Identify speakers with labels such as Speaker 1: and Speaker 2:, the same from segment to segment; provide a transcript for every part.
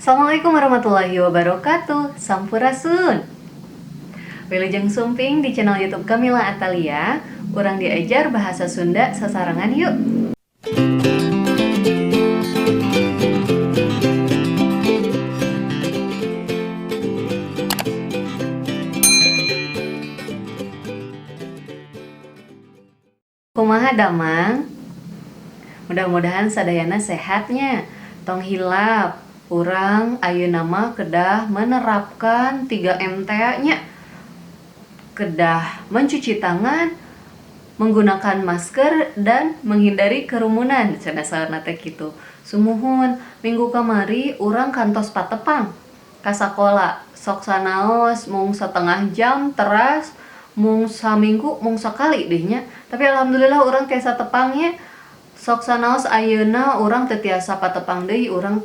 Speaker 1: Assalamualaikum warahmatullahi wabarakatuh. Sampurasun. Wilujeng sumping di channel YouTube Kamila Atalia. Urang diajar bahasa Sunda sasarengan yuk. Kumaha damang? Mudah-mudahan sadayana sehatnya. Tong hilap, urang ayeuna mah kedah menerapkan 3M nya. Kedah mencuci tangan, menggunakan masker, dan menghindari kerumunan. Cenah saurna teh kitu. Sumuhun, minggu kamari urang kantos patepang ka sakola. Sok sanaos mung setengah jam teras mung saminggu mung sakali deh nya. Tapi alhamdulillah urang tiasa tepangnya. Sok sanaos ayeuna urang teu tiasa patepang deui, urang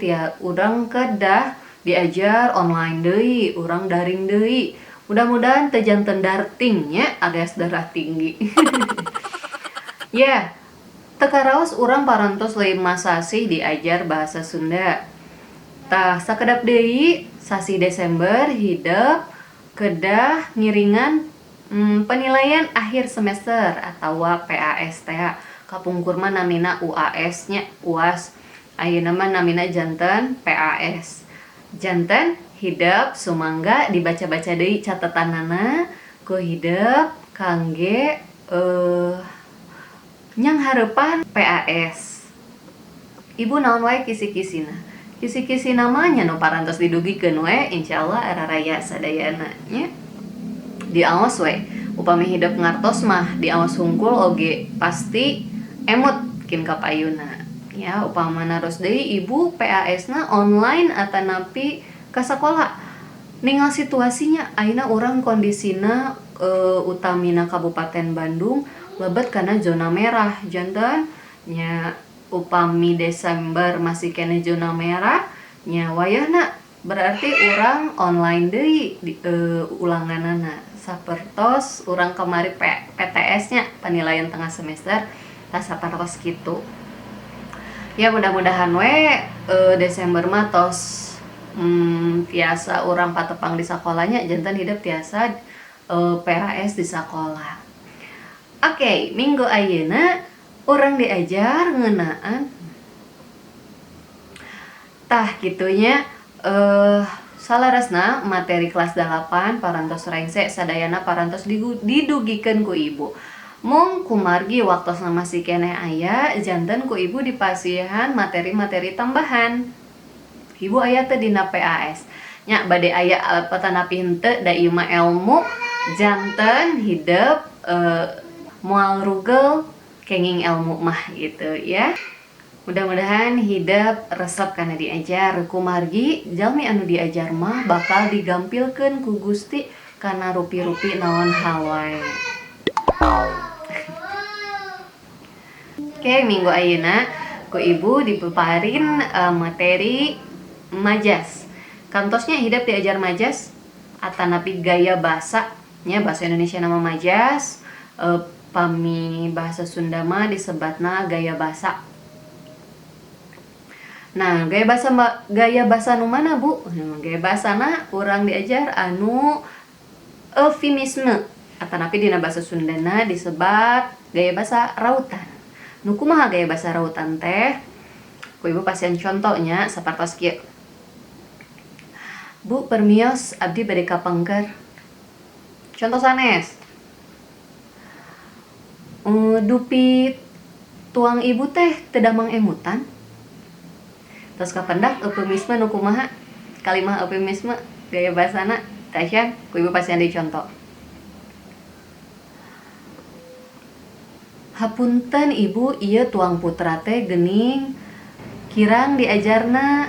Speaker 1: kedah diajar online deui, urang daring deui. Mudah-mudahan teu janten darting nya, alias darah tinggi. Ya, teu karaos urang parantos 5 sasih diajar bahasa Sunda. Tah, sakedap deui sasih Desember hidep kedah ngiringan penilaian akhir semester atawa PAS teh. Kapungkur mah namina UAS nya, UAS. Ayeuna mah namina janten PAS. Janten hidep sumangga dibaca-baca deui catetanana ku hidep kangge nyanghareupan PAS. Ibu naon wae kisi-kisina? Kisi-kisina mah nya nu parantos didugikeun we, insyaallah araraya sadayana nya. Diaos we, upami hidep ngartos mah diaos hungkul oge pasti emut kin kapayuna. Ya, upama naros deui ibu PAS na online atanapi ka sakola. Ningal situasinya ayeuna urang kondisina utamina Kabupaten Bandung lebet kana zona merah. Janten nya upami Desember masih keneh zona merah nya wayahna berarti urang online deui di ulanganana. Sapertos urang kamari PTS nya, penilaian tengah semester, tah sapertos kitu. Ya mudah-mudahan we Desember mah tos tiasa urang patepang di sakolanya, janten hidep tiasa PAS di sakola. Oke, minggu ayeuna urang diajar ngeunaan tah kitunya, salaresna materi kelas 8 parantos rengse sadayana parantos didugikeun ku ibu. Mung kumargi waktosna masih keneh aya, janten ku ibu dipasihan materi-materi tambahan. Ibu aya teu dina PAS? Nya bade aya patanapi henteu, da ieu mah elmu, janten hidep moal rugel kenging elmu mah gitu ya. Mudah-mudahan hidep resep kana diajar, kumargi jalmi anu diajar mah bakal digampilkeun ku Gusti kana rupi-rupi naon hal wae. Oke, minggu ayeuna ku ibu dipaparin materi majas. Kantosnya hidep diajar majas atanapi gaya basa nya, bahasa Indonesia nama majas, pami bahasa Sunda mah disebatna gaya basa. Nah, gaya basa nu mana, Bu? Gaya basana urang diajar anu eufemisme atanapi dina bahasa Sundana disebat gaya basa rautan. Nu kumaha gaya basa rautan teh? Ku ibu pasihan contohnya sapertos kieu. Bu, permios, abdi bade ka pengker. Contoh sanes. Dupi tuang ibu teh teu damang emutan. Terus kapendak eufemisme nu kumaha? Kalimah eufemisme gaya basana tasya ku ibu pasihan deui contoh. Hapunten ibu, ieu tuang putra teh geuning kirang diajarna.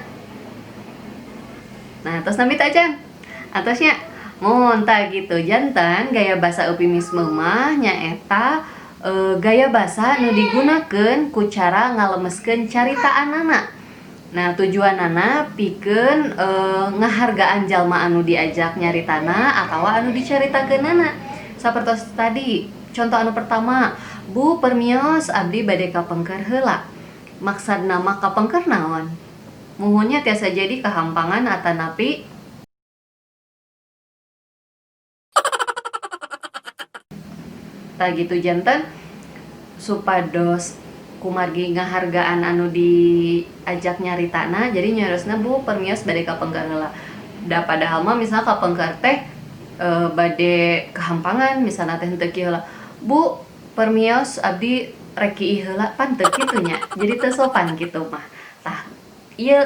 Speaker 1: Nah, tos nami teh acan. Atosnya mun tah gitu, jantan gaya basa eufemisme mah nyaeta gaya basa nu digunakeun ku cara ngalemeskeun caritaanana. Nah, tujuanana pikeun ngahargaan jalma anu diajak nyaritana atawa anu dicaritakeunana. Sapertos tadi, contoh anu pertama, Bu, permios, abdi bade ka pengker heula. Maksudna mah ka pengker naon? Muhun nya tiasa jadi kahampangan atanapi tah gitu janten supados kumargi ngahargaan anu diajak nyaritana jadi nyariosna bu permios bade kapengker heula. Da padahal mah misalnya kapengker teh bade kahampangan misalna teh henteu kieu heula. Bu permios abdi rek kiih heula pan teu kitu nya. Jadi teu sopan kitu mah. Tah ieu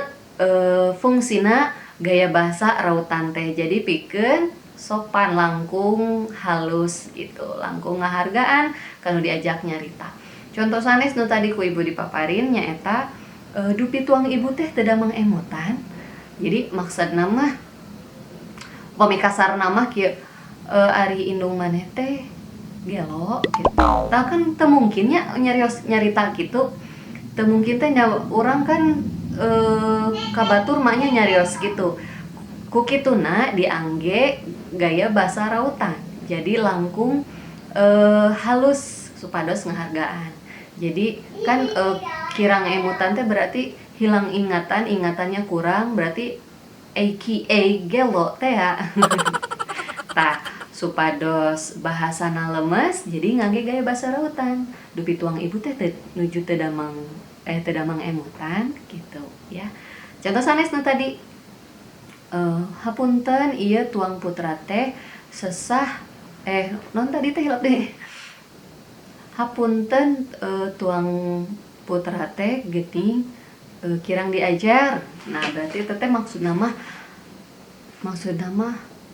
Speaker 1: fungsina gaya bahasa rautan teh jadi pikeun sopan langkung halus gitu, langkung ngahargaan ka nu diajak nyarita. Contoh sanes nu tadi ku ibu dipaparin nyaeta dupi tuang ibu teh teu damang emutan. Jadi maksudna mah upami kasarna mah kieu, ari indung maneh teh gelo gitu. Tah kan teu mungkin nya nyarios nyarita kitu. Teu mungkin teh nya urang kan ka batur mah nya nyarios kitu. Ku kituna diangge gaya basa rautan. Jadi langkung halus supados ngahargaan. Jadi kan kirang emutan teh berarti hilang ingatan, ingatannya kurang berarti AKA gelo teh ya. Tah supados bahasana lemes jadi ngangge gaya basa rautan. Dupi tuang ibu teh teu nuju teu damang teu damang emutan gitu ya. Contoh sanes nu tadi hapunten ieu tuang putra teh sesah non tadi teh hilap deh. Hapunten tuang putra teh geuning kirang diajar. Nah berarti eta teh maksudna mah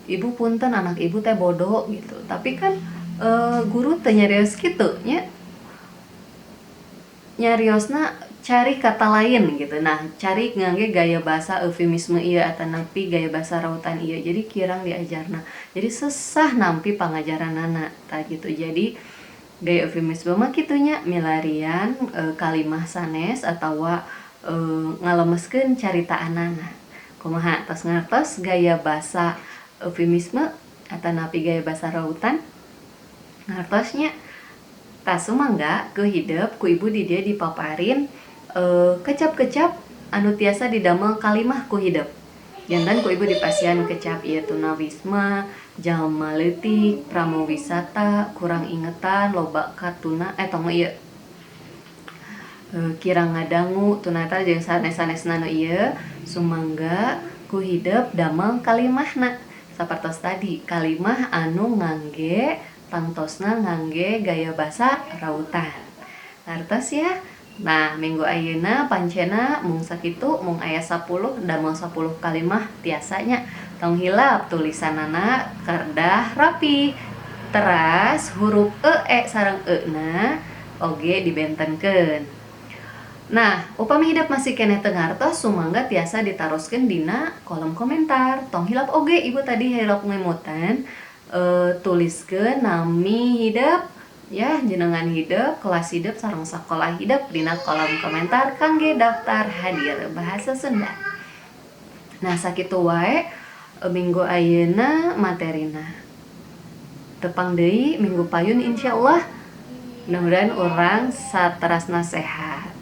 Speaker 1: ibu punten anak ibu teh bodoh gitu. Tapi kan guru teh nyarios kitu nya. Nyariosna cari kata lain gitu. Nah, cari ngangge gaya bahasa eufemisme ieu atanapi gaya bahasa rautan ieu. Jadi kirang diajarna. Jadi sesah nampi pangajaranana tah gitu. Jadi gaya eufemisme mah kitu nya milarian kalimah sanes atawa ngalemeskeun caritaanana. Kumaha tos ngartos gaya bahasa eufemisme atanapi gaya bahasa rautan? Ngartos nya? Tah sumangga ku hidep ku ibu di dieu dipaparin kecap-kecap anu tiasa didamel kalimah ku hidep. Janten ku ibu dipasihan kecap ieu tunawisma, jalma leutik, pramuwisata, kurang ingetan, loba katuna tong ieu kirang ngadangu tuna eta jeung sanes-sanesna nu ieu sumangga ku hidep damel kalimahna. Sapertos tadi kalimah anu ngangge tangtosna ngangge gaya basa rautan. Ngartos ya? Nah, minggu ayeuna pancena mung sakitu mung aya 10 damel 10 kalimah tiasa nya. Tong hilap tulisanana kedah rapi. Teras huruf e, e sareng e na oge dibentenkeun. Nah, upami hidep masih keneh teu ngartos sumangga tiasa ditaroskeun dina kolom komentar. Tong hilap oge ibu tadi hilap ngemutan tuliskeun nami hidep ya, jenengan hidep, kelas hidep sareng sakola hidep dina kolom komentar kangge daftar hadir bahasa Sunda. Nah, sakitu wae minggu ayeuna materina. Tepang deui minggu payun insyaallah. Mudah-mudahan urang saterasna sehat.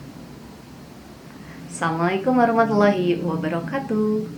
Speaker 1: Assalamualaikum warahmatullahi wabarakatuh.